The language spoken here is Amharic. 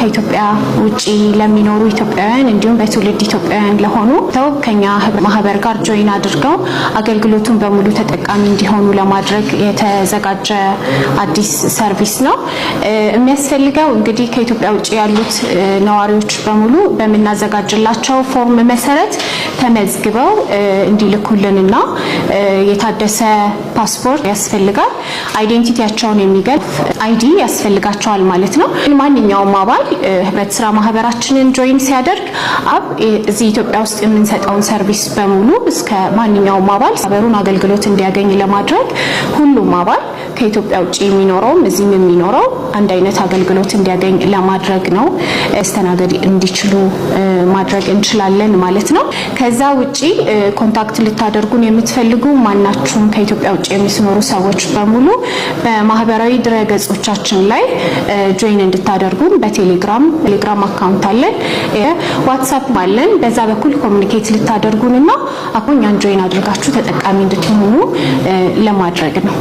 ከኢትዮጵያ ውጪ ለሚኖሩ ኢትዮጵያውያን እንዲሁም በትውልድ ኢትዮጵያውያን ለሆኑ ተው ከኛ ማህበር ጋር join አድርገው አገልግሎቱን በሙሉ ተጠቃሚ እንዲሆኑ ለማድረግ የተዘጋጀ አዲስ service ነው። የሚያስፈልገው እንግዲህ ከኢትዮጵያ ውጭ ያሉት ነዋሪዎች በሙሉ በምናዘጋጅላቸው ፎርም መሰረት ተመዝግበው እንዲልኩልንና የታደሰ ፓስፖርት ያስፈልጋል። Identity ያቸውን የሚገልጽ ID ያስፈልጋቸዋል ማለት ነው። ማንኛውም አባል ህብረት ስራ ማህበራችንን join ሲያደርግ አብ እዚህ ኢትዮጵያ ውስጥ የምንሰጠውን service በሙሉ እስከ ማንኛውም አባል ማህበሩን አገልግሎት እንዲያገኝ ለማድረግ ሁሉም አባል ከኢትዮጵያ ውጭ የሚኖረውም እዚህም የሚኖረው አንድ አይነት አገልግሎት እንዲያገኝ ለማድረግ ነው። መስተናገድ እንዲችሉ ማድረግ እንችላለን ማለት ነው። ከዛ ውጪ contact ልታደርጉን የምትፈልጉ ማናችሁም ከኢትዮጵያ ውጭ የሚኖሩ ሰዎች በሙሉ በማህበራዊ ድረገጾቻችን ላይ join እንድታደርጉን በቴሌግራም ቴሌግራም account አለን፣ ዋትሳፕ አለን። በዛ በኩል communicate ልታደርጉንና አሁን ያን join አድርጋችሁ ተጠቃሚ እንድትሆኑ ለማድረግ ነው።